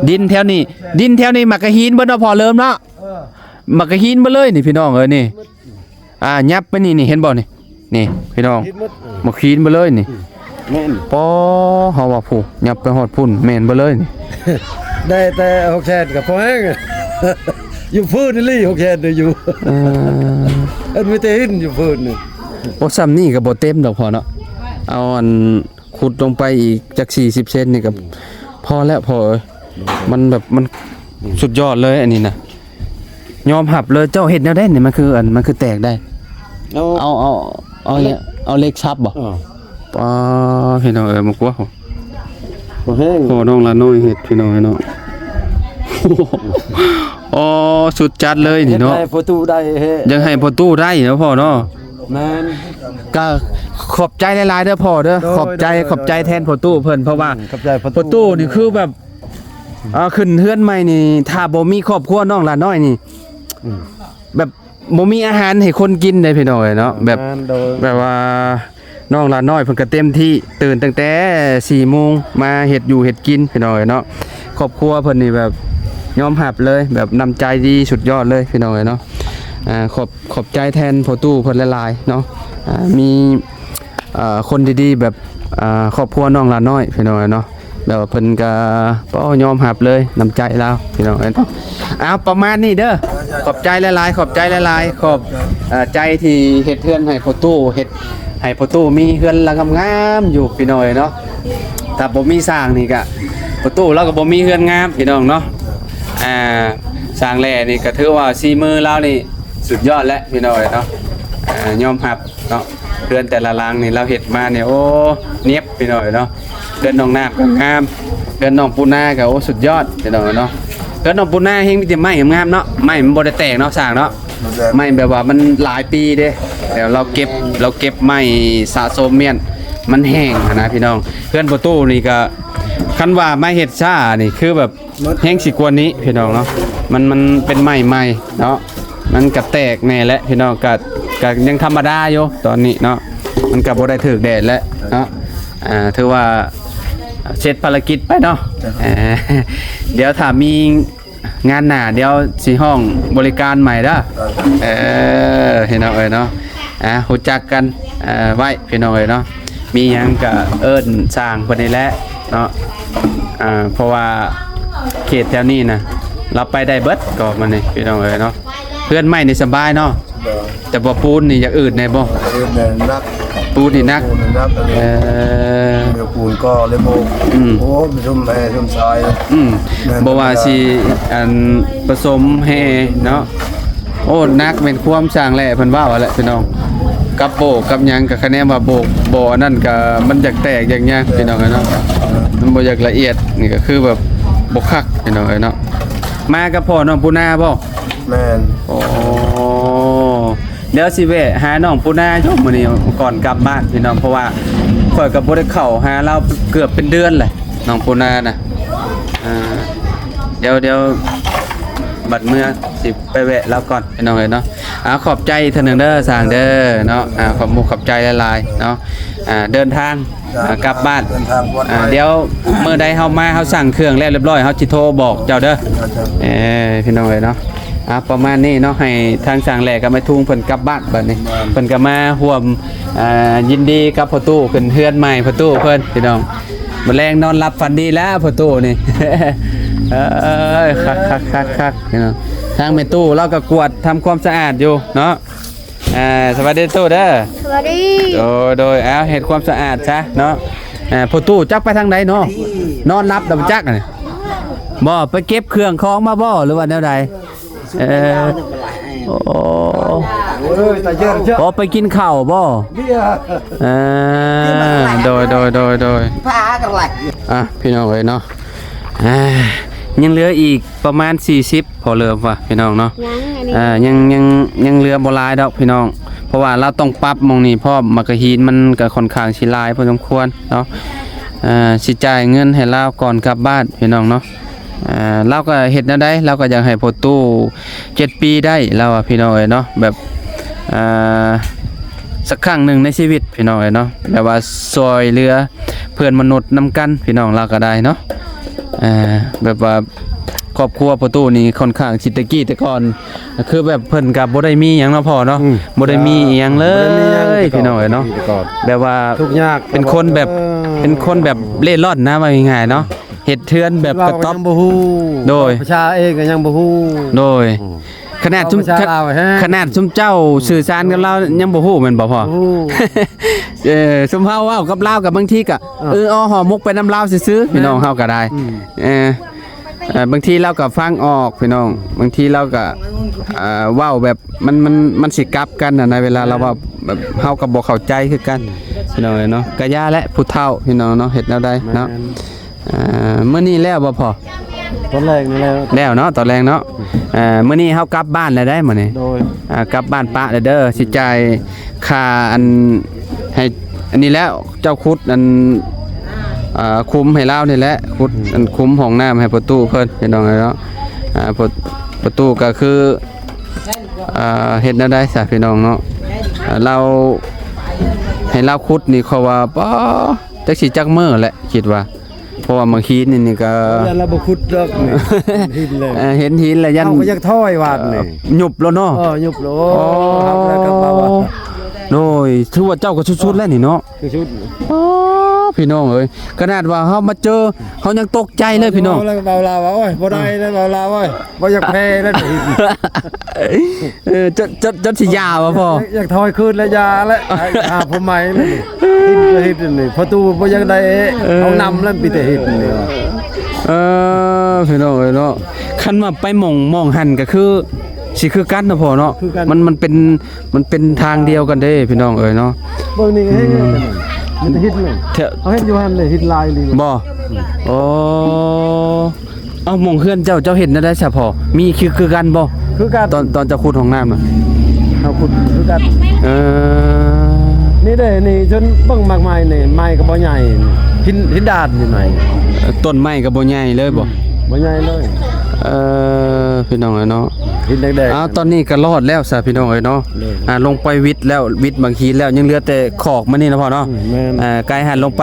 ດິນແຖວນີ້ ດິນແຖວນີ້ໝາກກະຫີນເບິດເນາະ ພໍ່ເລີມເນາະ ເອີ ໝາກກະຫີນເບິດເລີຍນີ້ ພີ່ນ້ອງເອີຍນີ້. ອ່າ ຫຍັບໄປນີ້ ນີ້ເຫັນບໍ່ນີ້ ນີ້ພີ່ນ້ອງ ໝາກຫີນເບິດເລີຍນີ້ ແມ່ນ ປໍ ເຮົາວ່າຜູ້ຫຍັບໄປຮອດພຸ້ນ ແມ່ນເບິດເລີຍນີ້ ໄດ້ແຕ່ຫົກແສນກໍພໍແຮງ ຢູ່ພື້ນອີ່ຫຼີ ຫົກແສນນີ້ຢູ່ ເອີ ເອີ ມີແຕ່ຫີນຢູ່ພື້ນນີ້. ໂອ້ ຊ່ຳນີ້ກໍບໍ່ເຕັມດອກພໍ່ເນາະ ເອົາອັນ ຂຸດລົງໄປອີກຈັກສີ່ສິບເຊັນນີ້ກໍ ອືມ ພໍແລ້ວພໍ່ເອີຍ ມັນແບບ ມັນ ອືມ ສຸດຍອດເລີຍອັນນີ້ນະ. ຍອມຮັບເລີຍ ເຈົ້າເຮັດແນວໃດນີ້ ມັນຄືອັນ ມັນຄືແຕກໄດ້? ເອົາ ເອົາ ເອົາ ເອົາເຫຼັກ ເອົາເຫຼັກສັບບໍ່? ເອີ ປ້າ ພີ່ນ້ອງເອີຍ ມາກົວ ບໍ່ແຮງ ພໍ່ນ້ອງຫຼານ້ອຍເຮັດ ພີ່ນ້ອງເອີຍເນາະ. ອໍ ສຸດຈັດເລີຍນີ້ເນາະ ເຮັດໃຫ້ພໍ່ຕູ້ໄດ້ ຢາກໃຫ້ພໍ່ຕູ້ໄດ້ເນາະພໍ່ເນາະ. ແມ່ນ ກໍຂອບໃຈຫຼາຍໆເດີພໍ່ເດີ ໂດຍ ຂອບໃຈ ໂດຍ ຂອບໃຈແທນພໍ່ຕູ້ເພິ່ນ ເພາະວ່າ ອືມ ຂອບໃຈພໍ່ຕູ້ ພໍ່ຕູ້ນີ້ຄືແບບ ອ່າ ຂຶ້ນເຮືອນໃໝ່ນີ້ ຖ້າບໍ່ມີຄອບຄົວນ້ອງຫຼານ້ອຍນີ້ ອືມ ແບບບໍ່ມີອາຫານໃຫ້ຄົນກິນເດ້ພີ່ນ້ອງເອີຍເນາະ. ແບບ ແມ່ນ ໂດຍ ແບບວ່ານ້ອງຫຼານ້ອຍເພິ່ນກໍເຕັມທີ່ ຕື່ນຕັ້ງແຕ່ສີ່ໂມງ ມາເຮັດຢູ່ເຮັດກິນ ພີ່ນ້ອງເອີຍເນາະ. ຄອບຄົວເພິ່ນນີ້ແບບຍອມຮັບເລີຍ ແບບນ້ຳໃຈດີສຸດຍອດເລີຍ ພີ່ນ້ອງເອີຍເນາະ. ອ່າ ຂອບ ຂອບໃຈແທນພໍ່ຕູ້ເພິ່ນຫຼາຍໆເນາະ. ອ່າ ມີ ເອີ ຄົນດີໆ ແບບ ອ່າ ຄອບຄົວນ້ອງຫຼານ້ອຍ ພີ່ນ້ອງເນາະ ແບບວ່າເພິ່ນກໍ ໂອ້ ຍອມຮັບເລີຍ ນ້ຳໃຈລາວ ພີ່ນ້ອງເອີຍ. ເອົາ ປະມານນີ້ເດີ ຂອບໃຈຫຼາຍໆ ຂອບໃຈຫຼາຍໆ ຂອບ ເອີ ໃຈທີ່ເຮັດເຮືອນໃຫ້ພໍ່ຕູ້ ເຮັດ ໃຫ້ພໍ່ຕູ້ມີເຮືອນຫຼັງງາມໆຢູ່ພີ່ນ້ອງເອີຍເນາະ. ຖ້າບໍ່ມີຊ່າງນີ້ກະພໍ່ຕູ້ລາວກໍບໍ່ມີເຮືອນງາມພີ່ນ້ອງເນາະ. ອ່າ ຊ່າງແຫຼ່ນີ້ກໍຖືວ່າສີມືລາວນີ້ສຸດຍອດແຫຼະພີ່ນ້ອງເອີຍເນາະ. ອ່າ ຍອມຮັບເນາະ ເຮືອນແຕ່ລະຫຼັງນີ້ລາວເຮັດມານີ້ ໂອ້ ນຽບພີ່ນ້ອງເອີຍເນາະ. ເຮືອນນ້ອງນ້ຳກໍງາມ ເຮືອນນ້ອງປູນາກໍ ໂອ້ ສຸດຍອດພີ່ນ້ອງເອີຍເນາະ. ເຮືອນນ້ອງປູນາແຮ່ງມີແຕ່ໄມ້ງາມໆເນາະ ໄມ້ມັນບໍ່ໄດ້ແຕກເນາະຊ່າງເນາະ. ແມ່ນ ໄມ້ແບບວ່າມັນຫຼາຍປີເດ້ ແລ້ວລາວເກັບ ລາວເກັບໄມ້ສະສົມມ້ຽນ ມັນແຫ້ງຫັ້ນນະພີ່ນ້ອງ. ເຮືອນພໍ່ຕູ້ນີ້ກໍ ຄັນວ່າມາເຮັດຊ້ານີ້ຄືແບບແຮ່ງຊິກວ່ານີ້ພີ່ນ້ອງເນາະ. ມັນ ມັນເປັນໄມ້ໃໝ່ເນາະ ມັນກະແຕກແດ່ແຫຼະພີ່ນ້ອງ. ກະ ກະຍັງທຳມະດາຢູ່ຕອນນີ້ເນາະ ມັນກະບໍ່ໄດ້ຖືກແດດແຫຼະເນາະ. ອ່າ ຖືວ່າເສັດພາລະກິດໄປເນາະ. ອ່າ ດຽວຖ້າມີ ງານໜ້າດຽວຊິຮ້ອງບໍລິການໃໝ່ເດີ. ເອີ ພີ່ນ້ອງເອີຍເນາະ ອ່າ ຮູ້ຈັກກັນ ເອີ ໄວ້ພີ່ນ້ອງເອີຍເນາະ. ມີຫຍັງກະເອີ້ນຊ່າງເພິ່ນນີ້ແຫຼະເນາະ. ອ່າ ເພາະວ່າເຂດແຖວນີ້ນະ ລາວໄປໄດ້ເບິດກໍມານີ້ພີ່ນ້ອງເອີຍເນາະ. ເຮືອນໄມ້ນີ້ສະບາຍເນາະ. ໂດຍ ແຕ່ວ່າປູນນີ້ຢາກອືດແດ່ບໍ່? ອືດແດ່ ໜັກ ປູນນີ້ໜັກ ປູນນີ້ໜັກ. ເອີ ເປັນປູນກໍເລີຍບໍ່ ອືມ ໂອ້ ມີຊຸມແຮ່ຊຸມຊາຍ ອືມ ແມ່ນ ບໍ່ວ່າຊິອັນປະສົມແຮ່ເນາະ. ໂອ້ ໜັກແມ່ນຄວາມຊ່າງແຫຼ່ເພິ່ນເວົ້າຫັ້ນແຫຼະພີ່ນ້ອງ. ກັບໂບກກັບຫຍັງກໍຄະແນນວ່າໂບກບໍ່ອັນນັ້ນກໍມັນຢາກແຕກຢາກຫຍັງພີ່ນ້ອງເອີຍເນາະ. ມັນບໍ່ຢາກລະອຽດ ນີ້ກໍຄືແບບບໍ່ຄັກພີ່ນ້ອງເອີຍເນາະ. ມາກັບພໍ່ນ້ອງປູນາບໍ່? ແມ່ນ ໂອ້ ດຽວຊິແວະຫານ້ອງປູນາຢູ່ມື້ນີ້ກ່ອນກັບບ້ານພີ່ນ້ອງ ເພາະວ່າຂ້ອຍກໍບໍ່ໄດ້ເຂົ້າຫາລາວເກືອບເປັນເດືອນແຫຼະ ນ້ອງປູນານະ. ອ່າ ດຽວ ດຽວບັດເມືອຊິໄປແວະລາວກ່ອນພີ່ນ້ອງເອີຍເນາະ. ອ່າ ຂອບໃຈເທື່ອໜຶ່ງເດີຊ່າງເດີເນາະ. ອ່າ ຂອບມຸກຂອບໃຈຫຼາຍໆເນາະ. ອ່າ ເດີນທາງ ອ່າ ກັບບ້ານ ເດີນທາງປອດໄພ. ອ່າ ດຽວມື້ໃດເຮົາມາ ເຮົາສັ່ງເຄື່ອງແລ້ວລຽບຮ້ອຍ ເຮົາຊິໂທບອກເຈົ້າເດີ. ເອີ ພີ່ນ້ອງເອີຍເນາະ. ອ່າ ປະມານນີ້ເນາະ ໃຫ້ທາງຊ່າງແຫຼ່ກັບແມ່ທຸງເພິ່ນກັບບ້ານບັດນີ້. ແມ່ນ ເພິ່ນກໍມາຮ່ວມ ອ່າ ຍິນດີກັບພໍ່ຕູ້ຂຶ້ນເຮືອນໃໝ່ພໍ່ຕູ້ເພິ່ນພີ່ນ້ອງ. ມື້ແລງນອນຫຼັບຝັນດີແລ້ວພໍ່ຕູ້ນີ້. ເອີຍ ຄັກໆໆໆ ພີ່ນ້ອງ. ທາງແມ່ຕູ້ລາວກໍກວດທຳຄວາມສະອາດຢູ່ເນາະ. ອ່າ ສະບາຍດີຕູ້ເດີ. ສະບາຍດີ. ໂດຍ ໂດຍ ເອົາ ເຮັດຄວາມສະອາດຊະເນາະ. ອ່າ ພໍ່ຕູ້ຈັກໄປທາງໃດເນາະ? ນອນຫຼັບແລ້ວບໍ່ຈັກນີ້. ບໍ່ ໄປເກັບເຄື່ອງຂອງມາບໍ່ ຫຼືວ່າແນວໃດ? ເອີ ໂອ້ ໂອ້ຍ ຕາເຢີ ບໍ່ໄປກິນເຂົ້າບໍ່? ເອີ ໂດຍ ໂດຍ ໂດຍ ໂດຍ. ອ່ະ ພີ່ນ້ອງເອີຍເນາະ ອ່າ ຍັງເຫຼືອອີກປະມານສີ່ສິບ ພໍເລີ່ມວ່າພີ່ນ້ອງເນາະ. ຍັງ ອັນນີ້ ອ່າ ຍັງ ຍັງ ຍັງເຫຼືອບໍ່ຫຼາຍດອກພີ່ນ້ອງ ເພາະວ່າລາວຕ້ອງປັບໝ່ອງນີ້ພ້ອມ. ໝາກກະຫີນມັນກໍຄ່ອນຂ້າງຊິຫຼາຍພໍສົມຄວນເນາະ. ອ່າ ຊິຈ່າຍເງິນໃຫ້ລາວກ່ອນກັບບ້ານພີ່ນ້ອງເນາະ. ອ່າ ລາວກໍເຮັດແນວໃດ ລາວກໍຢາກໃຫ້ພໍ່ຕູ້ເຈັດປີໄດ້ ລາວວ່າພີ່ນ້ອງເອີຍເນາະ. ແບບ ອ່າ ສັກຄັ້ງໜຶ່ງໃນຊີວິດພີ່ນ້ອງເອີຍເນາະ ແບບວ່າຊ່ວຍເຫຼືອເພື່ອນມະນຸດນຳກັນພີ່ນ້ອງ ລາວກໍໄດ້ເນາະ. ອ່າ ແບບວ່າຄອບຄົວພໍ່ຕູ້ນີ້ຄ່ອນຂ້າງຊິ ແຕ່ກີ້ແຕ່ກ່ອນ ຄືແບບເພິ່ນກໍບໍ່ໄດ້ມີຫຍັງເນາະພໍ່ເນາະ. ອືມ ບໍ່ໄດ້ມີອີ່ຫຍັງເລີຍ ບໍ່ໄດ້ມີຫຍັງແຕ່ກ່ອນ ພີ່ນ້ອງເອີຍເນາະ. ແຕ່ກ່ອນ ແບບວ່າທຸກຍາກ ເປັນຄົນແບບ ເອີ ເປັນຄົນແບບເລ່ລ່ອນນະ ວ່າງ່າຍໆເນາະ. ເຮັດເຮືອນແບບກະຕ໊ອບ ເວົ້າກໍຍັງບໍ່ຮູ້. ໂດຍ ພາສາເອງກໍຍັງບໍ່ຮູ້. ໂດຍ ອືມ ຂະໜາດຊຸມ ພາສາລາວແຮງ ຂະໜາດຊຸມເຈົ້າ ອືມ ສື່ສານກັບລາວຍັງບໍ່ຮູ້ແມ່ນບໍ່ພໍ່? ບໍ່ຮູ້. ເອີ ຊຸມເຮົາເວົ້າກັບລາວກໍບາງທີກໍ ອ່າ ເອີ ອໍ ຫໍໝົກໄປນຳລາວຊື່ໆ ພີ່ນ້ອງເຮົາກໍໄດ້. ອືມ ເອີ ເອີ ບາງທີລາວກໍຟັງອອກພີ່ນ້ອງ ບາງທີລາວກໍ ອ່າ ເວົ້າແບບ ມັນ ມັນ ມັນຊິກັບກັນນະ ເວລາລາວເວົ້າແບບ ເຮົາກໍບໍ່ເຂົ້າໃຈຄືກັນ ອືມ ພີ່ນ້ອງເອີຍເນາະ. ກະຢ່າແຫຼະ ຜູ້ເຖົ້າພີ່ນ້ອງເນາະ ເຮັດແນວໃດເນາະ. ແມ່ນ ອ່າ ມື້ນີ້ແລ້ວບໍ່ພໍ່? ຕອນແລງນີ້ແລ້ວ ແລ້ວເນາະ ຕອນແລງເນາະ. ອ່າ ມື້ນີ້ເຮົາກັບບ້ານແລ້ວໄດ໋ມື້ນີ້. ໂດຍ ອ່າ ກັບບ້ານປະແລ້ວເດີ ຊິຈ່າຍຄ່າອັນ ໃຫ້ອັນນີ້ແລ້ວ ເຈົ້າຂຸດອັນ ອ່າ ຂຸມໃຫ້ລາວນີ້ແຫຼະ ຂຸດອັນຂຸມຫ້ອງນ້ຳໃຫ້ພໍ່ຕູ້ເພິ່ນ ພີ່ນ້ອງເອີຍເນາະ. ອ່າ ພໍ່ຕູ້ກໍຄື ອ່າ ເຮັດແນວໃດຊະພີ່ນ້ອງເນາະ. ອ່າ ລາວ ໃຫ້ລາວຂຸດນີ້ ເຂົາວ່າ ປ໊າ ຈັກຊິຈັກມື້ແຫຼະ ຄິດວ່າ ເພາະວ່າໝາກຫີນນີ້ ນີ້ກໍ ຢ້ານລາວບໍ່ຂຸດດອກນີ້ ເຫັນຫີນແລ້ວ ເອີ ເຫັນຫີນແລ້ວຢ້ານ ເຮົາກໍຢາກຖອຍຫວາດນີ້ ເອີ ຍຸບແລ້ວເນາະ. ເອີ ຍຸບແລ້ວ. ໂອ້ ໂດຍ ຖືວ່າເຈົ້າກໍສຸດໆແລ້ວນີ້ເນາະ. ສຸດໆ ໂອ້ ພີ່ນ້ອງເອີຍ ຂະໜາດວ່າເຮົາມາເຈີ ເຮົາຍັງຕົກໃຈເລີຍພີ່ນ້ອງ. ເວົ້າລາວວ່າ ໂອ້ຍ ບໍ່ໄດ້ແລ້ວ ເວົ້າລາວວ່າ ບໍ່ຢາກແພ້ແລ້ວ ເອີ ຈົນ ຈົນ ຈົນຊິຢ່າວ່າພໍ່ ຢາກ ຢາກຖອຍຄືນແລ້ວ ຢ່າແລ້ວ ຫາຜູ້ໃໝ່ແລ້ວນີ້. ເຮັດກໍເຮັດນີ້ ປະຕູບໍ່ຢາກໄດ້ ເອີ ເອົານຳແລ້ວ ມີແຕ່ເຮັດນີ້ວ່າ. ເອີ ພີ່ນ້ອງເອີຍເນາະ ຄັນວ່າໄປໝ່ອງ ໝ່ອງຫັ້ນກໍຄື ຊິຄືກັນເນາະພໍ່ເນາະ ຄືກັນ ມັນ ມັນເປັນ ມັນເປັນທາງດຽວກັນເດ້ພີ່ນ້ອງເອີຍເນາະ. ເບິ່ງນີ້ເຮັດ ອືມ ມັນເຮັດເລີຍ ເຂົາເຮັດຢູ່ຫັ້ນເລີຍ ເຮັດຫຼາຍອີ່ຫຼີບໍ່? ອືມ ໂອ້ ເອົ້າ ໝ່ອງເຮືອນເຈົ້າ ເຈົ້າເຮັດແນວໃດຊະພໍ່? ມີຄື ຄືກັນບໍ່? ຄືກັນ ຕອນ ຕອນເຈົ້າຂຸດຫ້ອງນ້ຳນະ ເຮົາຂຸດຄືກັນ. ເອີ ນີ້ເດ້ ນີ້ຈົນເບິ່ງໝາກໄມ້ນີ້ ໄມ້ກໍບໍ່ໃຫຍ່ ຫີນ ຫີນດາດນີ້ໄມ້ ຕົ້ນໄມ້ກໍບໍ່ໃຫຍ່ເລີຍບໍ່? ອືມ ບໍ່ໃຫຍ່ເລີຍ. ເອີ ພີ່ນ້ອງເອີຍເນາະ ຫີນແດງໆ. ອ້າວ ຕອນນີ້ກໍລອດແລ້ວຊະພີ່ນ້ອງເອີຍເນາະ. ໂດຍ ອ່າ ລົງໄປວິດແລ້ວ ວິດບັງຫີນແລ້ວ ຍັງເຫຼືອແຕ່ຂອກມານີ້ນະພໍ່ເນາະ. ອືມ ແມ່ນ ເອີ ໄກຫັ້ນລົງໄປ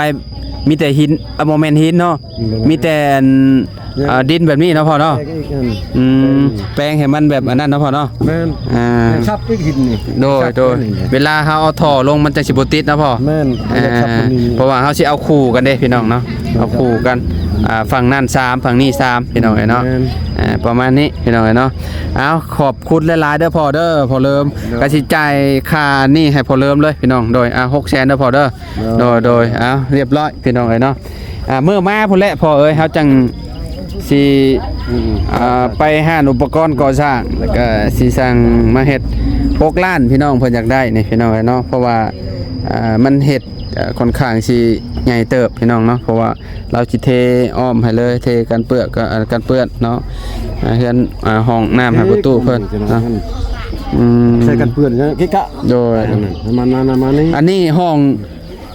ມີແຕ່ຫີນ ອ່າ ບໍ່ແມ່ນຫີນເນາະ ອືມ ມີແຕ່ອັນ ຍັງ ອ່າ ດິນແບບນີ້ເນາະພໍ່ເນາະ. ແປງອີກອັນ ອືມ ແປງ ແປງໃຫ້ມັນແບບອັນນັ້ນເນາະພໍ່ເນາະ. ແມ່ນ ອ່າ ໃຫ້ຊັບອີກຫີນນີ້. ໂດຍ ຊັບ ໂດຍ ນີ້ ເວລາເຮົາເອົາທໍ່ລົງມັນຈັ່ງຊິບໍ່ຕິດເນາະພໍ່. ແມ່ນ ອ່າ ໃຫ້ຊັບຕົງນີ້ ເພາະວ່າເຮົາຊິເອົາຄູ່ກັນເດ້ພີ່ນ້ອງເນາະ. ເອີ ເອົາຄູ່ກັນ ອ່າ ຝັ່ງນັ້ນສາມ ຝັ່ງນີ້ສາມ ພີ່ນ້ອງເອີຍເນາະ. ແມ່ນ ອ່າ ປະມານນີ້ພີ່ນ້ອງເອີຍເນາະ. ເອົາ ຂອບຄຸນຫຼາຍໆເດີພໍ່ເດີ ພໍ່ເລີມ. ໂດຍ ກະຊິຈ່າຍຄ່ານີ້ໃຫ້ພໍ່ເລີມເລີຍພີ່ນ້ອງ. ໂດຍ ອ່າ ຫົກແສນເດີພໍ່ເດີ. ໂດຍ ໂດຍ ໂດຍ ໂດຍ ເອົາ ຮຽບຮ້ອຍພີ່ນ້ອງເອີຍເນາະ. ອ່າ ມື້ມາພຸ້ນແຫຼະພໍ່ເອີຍ ເຮົາຈັ່ງຊິ ອືມ ອ່າ ໄປຮ້ານອຸປະກອນກໍ່ສ້າງ ແລ້ວກະຊິສັ່ງມາເຮັດ ຫົກລ້ານ ພີ່ນ້ອງເພິ່ນຢາກໄດ້ນີ້ພີ່ນ້ອງເອີຍເນາະ. ເພາະວ່າ ອ່າ ມັນເຮັດ ເອີ ຂ້ອນຂ້າງຊິໃຫຍ່ເຕີບພີ່ນ້ອງເນາະ ເພາະວ່າລາວຊິເທອ້ອມໃຫ້ເລີຍ ເທກັນເປື້ອນ ກັນ ເອີ ກັນເປື້ອນເນາະ. ອ່າ ເຮືອນ ອ່າ ຫ້ອງນ້ຳໃຫ້ປະຕູເພິ່ນເນາະ. ອືມ ໃສ່ກັນເປື້ອນເກະກະ. ໂດຍ ປະມານນັ້ນ ປະມານນັ້ນ ປະມານນີ້. ອັນນີ້ຫ້ອງ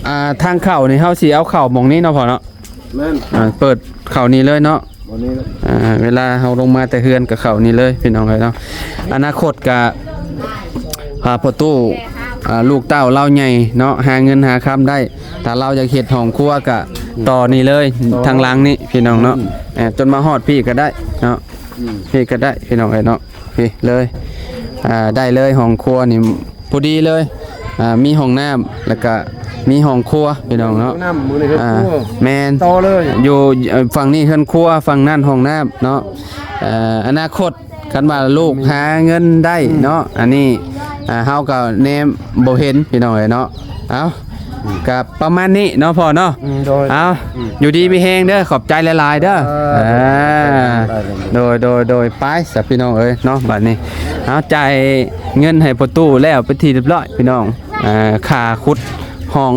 ອ່າ ທາງເຂົ້ານີ້ເຮົາຊິເອົາເຂົ້າໝ່ອງນີ້ເນາະພໍ່ເນາະ. ແມ່ນ ອ່າ ເປີດເຂົ້ານີ້ເລີຍເນາະ. ບ່ອນນີ້ແຫຼະ ອ່າ ເວລາເຮົາລົງມາແຕ່ເຮືອນກໍເຂົ້ານີ້ເລີຍ ພີ່ນ້ອງເອີຍເນາະ. ອະນາຄົດກໍ ອ່າ ພໍ່ຕູ້ ອ່າ ລູກເຕົ້າລາວໃຫຍ່ເນາະ ຫາເງິນຫາຄຳໄດ້ ຖ້າລາວຢາກເຮັດຫ້ອງຄົວກໍ ອືມ ຕໍ່ນີ້ເລີຍ ຕໍ່ ທາງຫຼັງນີ້ ພີ່ນ້ອງເນາະ. ອືມ ເອີ ຈົນມາຮອດພີ້ກໍໄດ້ເນາະ. ອືມ ພີ້ກໍໄດ້ ພີ່ນ້ອງເອີຍເນາະ. ພີ້ເລີຍ ອ່າ ໄດ້ເລີຍ ຫ້ອງຄົວນີ້ ພໍດີເລີຍ ອ່າ ມີຫ້ອງນ້ຳ ແລ້ວກະມີຫ້ອງຄົວ ພີ່ນ້ອງເນາະ. ຫ້ອງນ້ຳ ມື້ນີ້ເຮືອນ ອ່າ ຄົວ ແມ່ນ ຕໍ່ເລີຍ ຢູ່ ເອີ ຝັ່ງນີ້ເຮືອນຄົວ ຝັ່ງນັ້ນຫ້ອງນ້ຳເນາະ. ເອີ ອະນາຄົດ ຄັນວ່າລູກ ອືມ ຫາເງິນໄດ້ເນາະ ອືມ ອັນນີ້ ອ່າ ເຮົາກໍແນມບໍ່ເຫັນ ພີ່ນ້ອງເອີຍເນາະ. ເອົ້າ ອືມ ກໍປະມານນີ້ເນາະພໍ່ເນາະ. ອືມ ໂດຍ ເອົ້າ ອືມ ຢູ່ດີມີແຮງເດີ ຂອບໃຈຫຼາຍໆເດີ. ເອີ ເອີ ໄດ້ເລີຍ ໂດຍ ໂດຍ ໂດຍ ໄປຊະພີ່ນ້ອງເອີຍເນາະ. ບັດນີ້ເຮົາຈ່າຍເງິນໃຫ້ພໍ່ຕູ້ແລ້ວເປັນທີ່ຮຽບຮ້ອຍພີ່ນ້ອງ. ເອີ ຄ່າຂຸດຮ່ອງ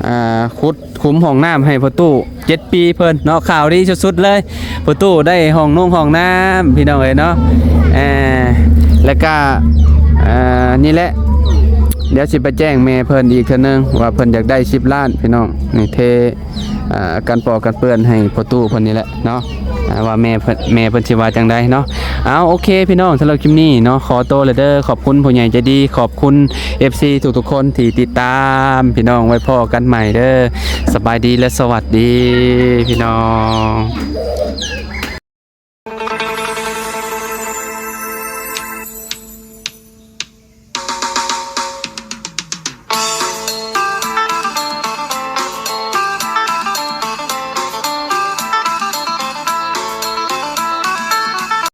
ອ່າ ຂຸດຂຸມຫ້ອງນ້ຳໃຫ້ພໍ່ຕູ້ ເຈັດປີເພິ່ນເນາະ. ຂ່າວດີສຸດໆເລີຍ ພໍ່ຕູ້ໄດ້ຫ້ອງນົງຫ້ອງນ້ຳ ພີ່ນ້ອງເອີຍເນາະ. ເອີ ແລ້ວກະ ເອີ ນີ້ແຫຼະ ດຽວຊິໄປແຈ້ງແມ່ເພິ່ນອີກເທື່ອໜຶ່ງວ່າເພິ່ນຢາກໄດ້ສິບລ້ານ ພີ່ນ້ອງ. ນີ້ເທ ອ່າ ກັນປໍກັນເປື້ອນໃຫ້ພໍ່ຕູ້ເພິ່ນນີ້ແຫຼະເນາະ ອ່າ ວ່າແມ່ເພິ່ນ ແມ່ເພິ່ນຊິວ່າຈັ່ງໃດເນາະ. ເອົາ ໂອເຄພີ່ນ້ອງ ສຳລັບຄລິບນີ້ເນາະ ຂໍໂຕແລ້ວເດີ. ຂອບຄຸນຜູ້ໃຫຍ່ໃຈດີ ຂອບຄຸນເອັຟຊີທຸກໆຄົນທີ່ຕິດຕາມ ພີ່ນ້ອງ ໄວ້ພໍ້ກັນໃໝ່ເດີ. ສະບາຍດີ ແລະ ສະຫວັດດີ ພີ່ນ້ອງ.